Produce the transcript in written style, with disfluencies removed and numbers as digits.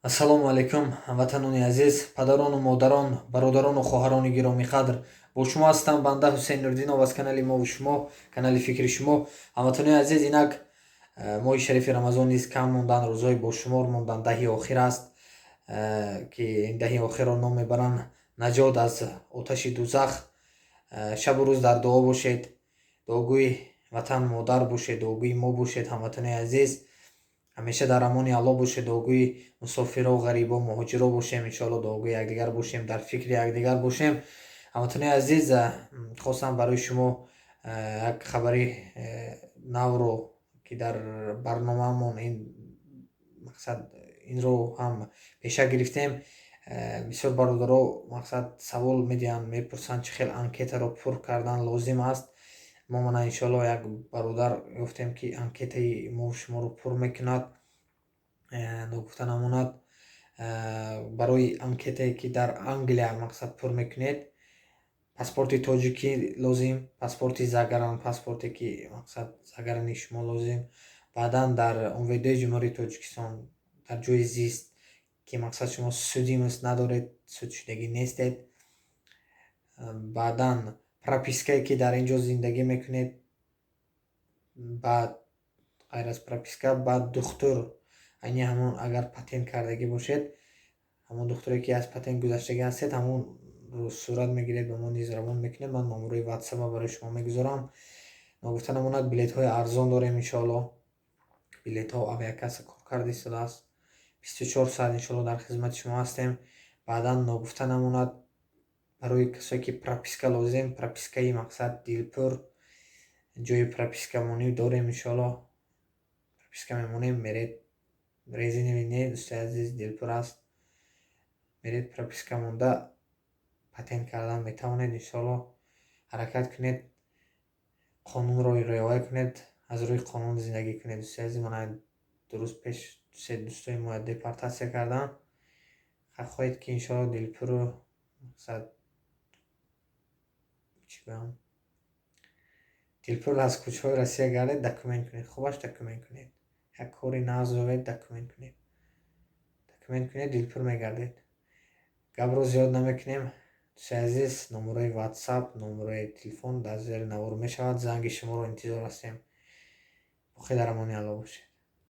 Ассалому алайкум, ҳамватанони азиз, падарону модарон, бародарону хоҳарони гиромиқадр. Бо шумо ҳастам банда Ҳусейн Нурдинов аз канали мову шумо, канали фикри шумо. Ҳамватанони азиз, инак моҳи шарифи Рамазон низ кам мондан, рӯзҳои бошумор мондан, 10-и охир аст, ки ин 10-и охирро ном мебаранд наҷот аз оташи дузах. Шабу рӯз дар дуо бошед, дуогӯи ватан модар бошед, дуогӯи мо бошед. Ҳамватанони азиз, ҳамеша дар амони Аллоҳ бошед. Дуогӯи мусофиро, ғарибо, муҳоҷиро бошем, иншоалло. Дуогӯи якдигар бошем, дар фикри якдигар бошем. Ҳамватанони азиз, хостам барои шумо як хабари навро, ки дар барномаамон ин мақсад инро ҳам пеша гирифтем. Бисёр бародаро, мақсад, савол медиҳанд, мепурсанд, чӣ хел анкетаро пур кардан лозим аст. Мо мана, иншоалло, як бародар ёфтем, ки анкетаи мо шуморо пур мекунад. Ногуфта намонад, барои анкетае, ки дар Англия, мақсад, пур мекунед, паспорти тоҷикӣ лозим, паспорти загран, паспорте ки, мақсад, заграни шумо лозим. Баъдан дар УМВД Ҷумҳурии Тоҷикистон, дар ҷои зист, ки, мақсад, шумо судимость надоред, судшудагӣ нестед. Баъдан пропискае, ки дар ин ҷо зиндагӣ мекунед. Баъд, ғайр аз прописка, баъд духтур, айни ҳамон агар патент кардагӣ бошед, ҳамон духтуре, ки аз патент гузаштагӣ ҳастед, ҳамон сурат мегиред, ба мо низ равон мекунед. Ман номерои ватсапа барои шумо мегузорам. Ногуфта намонад, билетҳои арзон дорем, иншоалло. Билетҳо, авиакасса кор карда истодааст, 24 соат, иншоалло, дар хизмати шумо ҳастем. Баъдан, ногуфта намонад, барои касое, ки прописка лозим, пропискаи, мақсад, дилпур, ҷои пропискамонӣ дорем, иншоалло. Прописка мемонем, меред, резиновый не, дӯстои азиз, дилпур аст. Меред, прописка монда, патент кардан метавонед, иншоалло. Ҳаракат кунед, қонунро риоя кунед, аз рӯи қонун зиндагӣ кунед, дӯстои азиз. Мана, 2 рӯз пеш се дӯстои мо депортатсия карданд. Хоҳед, ки, иншоалло, дилпуру, мақсад, чӣ гӯям, дилпур аз кӯчаҳои Россия гардед, документ кунед. Хубаш документ кунед, як кори нағз ёбед, документ кунед, документ кунед, дилпур мегардед. Гапро зиёд намекунем, дӯстои азиз. Номерои ватсап, номерои телефон дар зери навор мешавад. Занги шуморо интизор ҳастем. Боқӣ дар амони Аллоҳ бошед.